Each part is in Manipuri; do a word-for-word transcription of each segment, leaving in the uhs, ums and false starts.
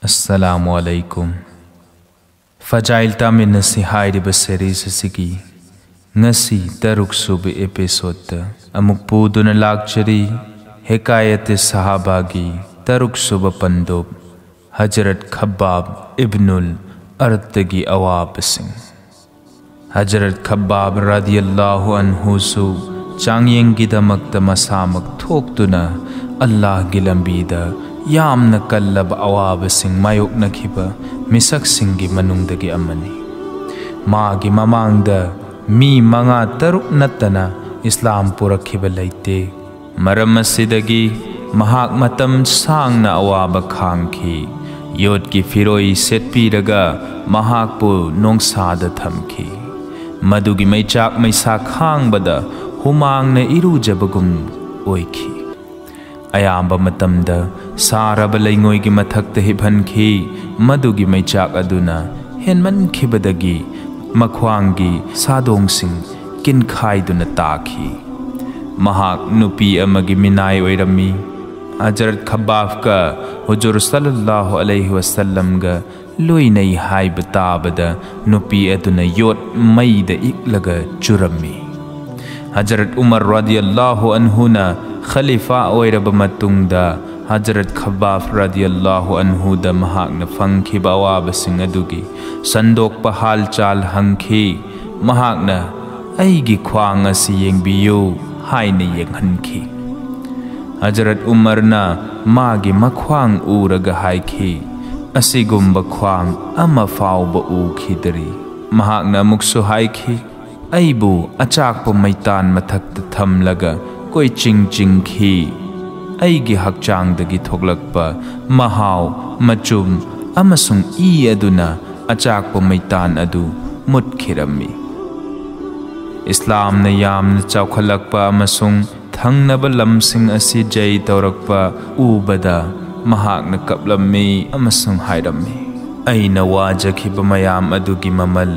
ꯑꯁꯂꯥꯃꯨ ꯑꯂꯩꯀꯨꯝ꯫ ꯐꯖꯥꯏꯜ ꯇꯥꯃꯤꯟꯅꯁꯤ ꯍꯥꯏꯔꯤꯕ ꯁꯦꯔꯤꯁ ꯑꯁꯤꯒꯤ ꯉꯁꯤ ꯇꯔꯨꯛ ꯁꯨꯕ ꯑꯦꯄꯤꯁꯣꯗꯇ ꯑꯃꯨꯛ ꯄꯨꯗꯨꯅ ꯂꯥꯛꯆꯔꯤ꯫ ꯍꯦꯀꯥꯌꯠ-ꯏ-ꯁꯍꯥꯕꯥꯒꯤ ꯇꯔꯨꯛ ꯁꯨꯕ ꯄꯟꯗꯨꯞ, ꯍꯖꯔꯠ ꯈꯕꯥꯕ ꯏꯕꯅꯨꯜ ꯑꯔꯠꯇꯒꯤ ꯑꯋꯥꯕꯁꯤꯡ꯫ ꯍꯖꯔꯠ ꯈꯕꯥꯕ ꯔꯗꯤꯌꯜꯂꯥꯍꯨ ꯑꯟꯍꯨꯁꯨ ꯆꯥꯡꯌꯦꯡꯒꯤꯗꯃꯛꯇ ꯃꯁꯥꯃꯛ ꯊꯣꯛꯇꯨꯅ ꯑꯜꯂꯥꯍꯒꯤ ꯂꯝꯕꯤꯗ ꯌꯥꯝꯅ ꯀꯜꯂꯕ ꯑꯋꯥꯕꯁꯤꯡ ꯃꯥꯌꯣꯛꯅꯈꯤꯕ ꯃꯤꯁꯛꯁꯤꯡꯒꯤ ꯃꯅꯨꯡꯗꯒꯤ ꯑꯃꯅꯤ꯫ ꯃꯥꯒꯤ ꯃꯃꯥꯡꯗ ꯃꯤ ꯃꯉꯥ ꯇꯔꯨꯛ ꯅꯠꯇꯅ ꯏꯁꯂꯥꯝ ꯄꯨꯔꯛꯈꯤꯕ ꯂꯩꯇꯦ꯫ ꯃꯔꯝ ꯑꯁꯤꯗꯒꯤ ꯃꯍꯥꯛ ꯃꯇꯝ ꯁꯥꯡꯅ ꯑꯋꯥꯕ ꯈꯥꯡꯈꯤ꯫ ꯌꯣꯠꯀꯤ ꯐꯤꯔꯣꯏ ꯁꯦꯠꯄꯤꯔꯒ ꯃꯍꯥꯛꯄꯨ ꯅꯣꯡꯁꯥꯗ ꯊꯝꯈꯤ꯫ ꯃꯗꯨꯒꯤ ꯃꯩꯆꯥꯛ ꯃꯩꯁꯥ ꯈꯥꯡꯕꯗ ꯍꯨꯃꯥꯡꯅ ꯏꯔꯨꯖꯕꯒꯨꯝ ꯑꯣꯏꯈꯤ꯫ ꯑꯌꯥꯝꯕ ꯃꯇꯝꯗ ꯁꯥꯔꯕ ꯂꯩꯉꯣꯏꯒꯤ ꯃꯊꯛꯇ ꯍꯤꯞꯍꯟꯈꯤ꯫ ꯃꯗꯨꯒꯤ ꯃꯩꯆꯥꯛ ꯑꯗꯨꯅ ꯍꯦꯟꯃꯟꯈꯤꯕꯗꯒꯤ ꯃꯈ꯭ꯋꯥꯡꯒꯤ ꯁꯥꯗꯣꯡꯁꯤꯡ ꯀꯤꯟꯈꯥꯏꯗꯨꯅ ꯇꯥꯈꯤ꯫ ꯃꯍꯥꯛ ꯅꯨꯄꯤ ꯑꯃꯒꯤ ꯃꯤꯅꯥꯏ ꯑꯣꯏꯔꯝꯃꯤ꯫ ꯍꯖꯔꯠ ꯈꯕꯥꯐꯀ ꯍꯨꯖꯨꯔ ꯁꯜꯂꯜꯂꯥꯍꯨ ꯑꯂꯩꯍꯤ ꯋꯁꯜꯂꯝꯒ ꯂꯣꯏꯅꯩ ꯍꯥꯏꯕ ꯇꯥꯕꯗ ꯅꯨꯄꯤ ꯑꯗꯨꯅ ꯌꯣꯠ ꯃꯩꯗ ꯏꯛꯂꯒ ꯆꯨꯔꯝꯃꯤ꯫ ꯍꯖꯔꯠ ꯎꯃꯔ ꯔꯗꯤꯌꯜꯂꯥꯍꯨ ꯑꯟꯍꯨꯅ ꯈꯂꯤꯐꯥ ꯑꯣꯏꯔꯕ ꯃꯇꯨꯡꯗ ꯍꯖꯔꯠ ꯈꯕꯥꯐ ꯔꯗꯤꯌꯜꯂꯥꯍꯨ ꯑꯟꯍꯨꯗ ꯃꯍꯥꯛꯅ ꯐꯪꯈꯤꯕ ꯑꯋꯥꯕꯁꯤꯡ ꯑꯗꯨꯒꯤ ꯁꯟꯗꯣꯛꯄ ꯍꯥꯜꯆꯥꯜ ꯍꯪꯈꯤ꯫ ꯃꯍꯥꯛꯅ "ꯑꯩꯒꯤ ꯈ꯭ꯋꯥꯡ ꯑꯁꯤ ꯌꯦꯡꯕꯤꯌꯨ" ꯍꯥꯏꯅ ꯌꯦꯡꯍꯟꯈꯤ꯫ ꯍꯖꯔꯠ ꯎꯃꯔꯅ ꯃꯥꯒꯤ ꯃꯈ꯭ꯋꯥꯡ ꯎꯔꯒ ꯍꯥꯏꯈꯤ, "ꯑꯁꯤꯒꯨꯝꯕ ꯈ꯭ꯋꯥꯡ ꯑꯃ ꯐꯥꯎꯕ ꯎꯈꯤꯗꯔꯤ"꯫ ꯃꯍꯥꯛꯅ ꯑꯃꯨꯛꯁꯨ ꯍꯥꯏꯈꯤ, "ꯑꯩꯕꯨ ꯑꯆꯥꯛꯄ ꯃꯩꯇꯥꯟ ꯃꯊꯛꯇ ꯊꯝꯂꯒ ꯀꯣꯏꯆꯤꯡ ꯆꯤꯡꯈꯤ꯫ ꯑꯩꯒꯤ ꯍꯛꯆꯥꯡꯗꯒꯤ ꯊꯣꯛꯂꯛꯄ ꯃꯍꯥꯎ, ꯃꯆꯨꯝ ꯑꯃꯁꯨꯡ ꯏ ꯑꯗꯨꯅ ꯑꯆꯥꯛꯄ ꯃꯩꯇꯥꯟ ꯑꯗꯨ ꯃꯨꯠꯈꯤꯔꯝꯃꯤ"꯫ ꯏꯁꯂꯥꯝꯅ ꯌꯥꯝꯅ ꯆꯥꯎꯈꯠꯂꯛꯄ ꯑꯃꯁꯨꯡ ꯊꯪꯅꯕ ꯂꯝꯁꯤꯡ ꯑꯁꯤ ꯖꯩ ꯇꯧꯔꯛꯄ ꯎꯕꯗ ꯃꯍꯥꯛꯅ ꯀꯞꯂꯝꯃꯤ ꯑꯃꯁꯨꯡ ꯍꯥꯏꯔꯝꯃꯤ, "ꯑꯩꯅ ꯋꯥꯖꯈꯤꯕ ꯃꯌꯥꯝ ꯑꯗꯨꯒꯤ ꯃꯃꯜ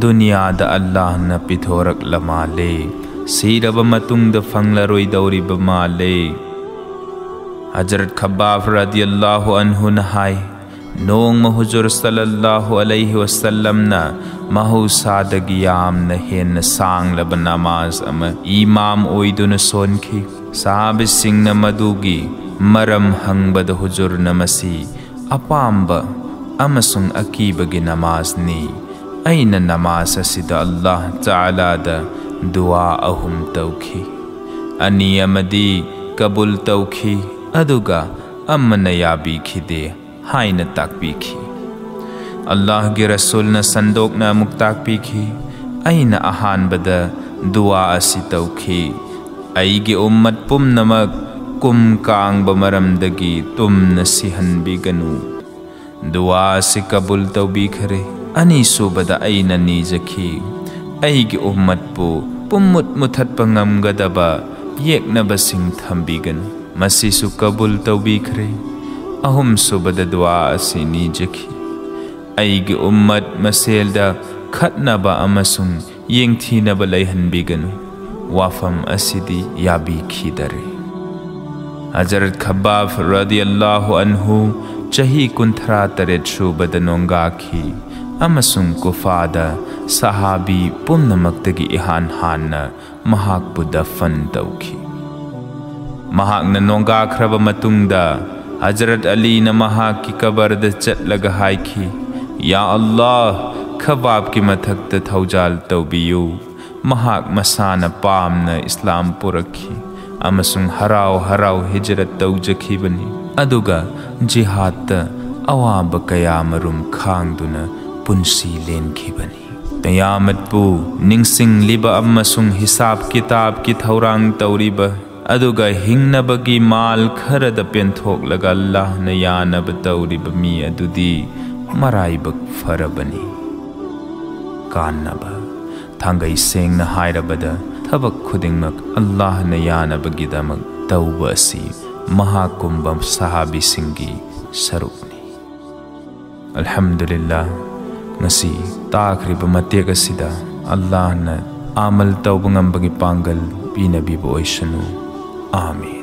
ꯗꯨꯅꯤꯌꯥꯗ ꯑꯜꯂꯥꯍꯅ ꯄꯤꯊꯣꯔꯛꯂ ꯃꯥꯜꯂꯦ꯫ ꯁꯤꯔꯕ ꯃꯇꯨꯡꯗ ꯐꯪꯂꯔꯣꯏꯗꯧꯔꯤꯕ ꯃꯥꯜꯂꯦ"꯫ ꯍꯖꯔꯠ ꯈꯕꯥꯕ ꯔꯗꯤꯌꯜꯂꯥꯍꯨ ꯑꯟꯍꯨꯅ ꯍꯥꯏ, ꯅꯣꯡꯃ ꯍꯨꯖꯨꯔ ꯁꯜꯂꯜꯂꯥꯍꯨ ꯑꯂꯩꯍꯤ ꯋꯁꯜꯂꯝꯅ ꯃꯍꯧꯁꯥꯗꯒꯤ ꯌꯥꯝꯅ ꯍꯦꯟꯅ ꯁꯥꯡꯂꯕ ꯅꯃꯥꯖ ꯑꯃ ꯏꯃꯥꯝ ꯑꯣꯏꯗꯨꯅ ꯁꯣꯟꯈꯤ꯫ ꯁꯍꯥꯕꯤꯁꯤꯡꯅ ꯃꯗꯨꯒꯤ ꯃꯔꯝ ꯍꯪꯕꯗ ꯍꯨꯖꯨꯔꯅ ꯃꯁꯤ ꯑꯄꯥꯝꯕ ꯑꯃꯁꯨꯡ ꯑꯀꯤꯕꯒꯤ ꯅꯃꯥꯖꯅꯤ꯫ ꯑꯩꯅ ꯅꯃꯥꯖ ꯑꯁꯤꯗ ꯑꯜꯂꯥꯍ ꯇꯥꯂꯥꯗ ꯗꯨꯋꯥ ꯑꯍꯨꯝ ꯇꯧꯈꯤ꯫ ꯑꯅꯤ ꯑꯃꯗꯤ ꯀꯕꯨꯜ ꯇꯧꯈꯤ, ꯑꯗꯨꯒ ꯑꯃꯅ ꯌꯥꯕꯤꯈꯤꯗꯦ ꯍꯥꯏꯅ ꯇꯥꯛꯄꯤꯈꯤ꯫ ꯑꯜꯂꯥꯍꯒꯤ ꯔꯁꯨꯜꯅ ꯁꯟꯗꯣꯛꯅ ꯑꯃꯨꯛ ꯇꯥꯛꯄꯤꯈꯤ, ꯑꯩꯅ ꯑꯍꯥꯟꯕꯗ ꯗꯨꯋꯥ ꯑꯁꯤ ꯇꯧꯈꯤ, "ꯑꯩꯒꯤ ꯎꯝꯃꯠ ꯄꯨꯝꯅꯃꯛ ꯀꯨꯝ ꯀꯥꯡꯕ ꯃꯔꯝꯗꯒꯤ ꯇꯨꯝꯅ ꯁꯤꯍꯟꯕꯤꯒꯅꯨ"꯫ ꯗꯨꯋꯥ ꯑꯁꯤ ꯀꯕꯨꯜ ꯇꯧꯕꯤꯈꯔꯦ꯫ ꯑꯅꯤꯁꯨꯕꯗ ꯑꯩꯅ ꯅꯤꯖꯈꯤ, "ꯑꯩꯒꯤ ꯎꯝꯃꯠꯄꯨ ꯄꯨꯝꯃꯨꯠ ꯃꯨꯊꯠꯄ ꯉꯝꯒꯗꯕ ꯌꯦꯛꯅꯕꯁꯤꯡ ꯊꯝꯕꯤꯒꯅꯨ"꯫ ꯃꯁꯤꯁꯨ ꯀꯕꯨꯜ ꯇꯧꯕꯤꯈ꯭ꯔꯦ꯫ ꯑꯍꯨꯝꯁꯨꯕꯗ ꯗꯨꯋꯥ ꯑꯁꯤ ꯅꯤꯖꯈꯤ, "ꯑꯩꯒꯤ ꯎꯝꯃꯠ ꯃꯁꯦꯜꯗ ꯈꯠꯅꯕ ꯑꯃꯁꯨꯡ ꯌꯦꯡꯊꯤꯅꯕ ꯂꯩꯍꯟꯕꯤꯒꯅꯨ"꯫ ꯋꯥꯐꯝ ꯑꯁꯤꯗꯤ ꯌꯥꯕꯤꯈꯤꯗꯔꯦ꯫ ꯍꯖꯔꯠ ꯈꯕꯥꯕ ꯔꯗꯤꯌꯜꯂꯥꯍꯨ ꯑꯟꯍꯨ ꯆꯍꯤ ꯀꯨꯟꯊ꯭ꯔꯥ ꯇꯔꯦꯠ ꯁꯨꯕꯗ ꯅꯣꯡꯒꯥꯈꯤ, ꯑꯃꯁꯨꯡ ꯀꯨꯐꯥꯗ ꯁꯍꯥꯕꯤ ꯄꯨꯝꯅꯃꯛꯇꯒꯤ ꯏꯍꯥꯟ ꯍꯥꯟꯅ ꯃꯍꯥꯛꯄꯨ ꯗꯐꯟ ꯇꯧꯈꯤ꯫ ꯃꯍꯥꯛꯅ ꯅꯣꯡꯒꯥꯈ꯭ꯔꯕ ꯃꯇꯨꯡꯗ, ꯍꯖꯔꯠ ꯑꯂꯤꯅ ꯃꯍꯥꯛꯀꯤ ꯀꯕꯔꯗ ꯆꯠꯂꯒ ꯍꯥꯏꯈꯤ, "ꯌꯥ ꯑꯜꯂꯥꯍ, ꯈꯕꯥꯕꯀꯤ ꯃꯊꯛꯇ ꯊꯧꯖꯥꯜ ꯇꯧꯕꯤꯌꯨ"꯫ ꯃꯍꯥꯛ ꯃꯁꯥꯅ ꯄꯥꯝꯅ ꯏꯁꯂꯥꯝ ꯄꯨꯔꯛꯈꯤ ꯑꯃꯁꯨꯡ ꯍꯔꯥꯎ ꯍꯔꯥꯎ ꯍꯤꯖꯔꯠ ꯇꯧꯖꯈꯤꯕꯅꯤ, ꯑꯗꯨꯒ ꯖꯤꯍꯥꯗꯇ ꯑꯋꯥꯕ ꯀꯌꯥꯃꯔꯨꯝ ꯈꯥꯡꯗꯨꯅ ꯄꯨꯟꯁꯤ ꯂꯦꯟꯈꯤꯕꯅꯤ꯫ ꯀꯌꯥꯃꯠꯄꯨ ꯅꯤꯡꯁꯤꯡꯂꯤꯕ ꯑꯃꯁꯨꯡ ꯍꯤꯁꯥꯕ ꯀꯤꯇꯥꯕꯀꯤ ꯊꯧꯔꯥꯡ ꯇꯧꯔꯤꯕ, ꯑꯗꯨꯒ ꯍꯤꯡꯅꯕꯒꯤ ꯃꯥꯜ ꯈꯔꯗ ꯄꯦꯟꯊꯣꯛꯂꯒ ꯑꯜꯂꯥꯍꯅ ꯌꯥꯅꯕ ꯇꯧꯔꯤꯕ ꯃꯤ ꯑꯗꯨꯗꯤ ꯃꯔꯥꯏꯕꯛ ꯐꯔꯕꯅꯤ꯫ ꯀꯥꯟꯅꯕ꯫ ꯊꯥꯡꯒꯩ ꯁꯦꯡꯅ ꯍꯥꯏꯔꯕꯗ, ꯊꯕꯛ ꯈꯨꯗꯤꯡꯃꯛ ꯑꯜꯂꯥꯍꯅ ꯌꯥꯅꯕꯒꯤꯗꯃꯛ ꯇꯧꯕ ꯑꯁꯤ ꯃꯍꯥꯛꯀꯨꯝꯕ ꯁꯍꯥꯕꯤꯁꯤꯡꯒꯤ ꯁꯔꯨꯛꯅꯤ꯫ ꯑꯜꯍꯝꯗꯨꯂꯤꯜꯂꯥꯍ, ꯉꯁꯤ ꯇꯥꯈ꯭ꯔꯤꯕ ꯃꯇꯦꯛ ꯑꯁꯤꯗ ꯑꯜꯂꯥꯍꯅ ꯑꯃꯜ ꯇꯧꯕ ꯉꯝꯕꯒꯤ ꯄꯥꯡꯒꯜ ꯄꯤꯅꯕꯤꯕ ꯑꯣꯏꯁꯅꯨ꯫ ꯑꯥꯃꯤꯟ꯫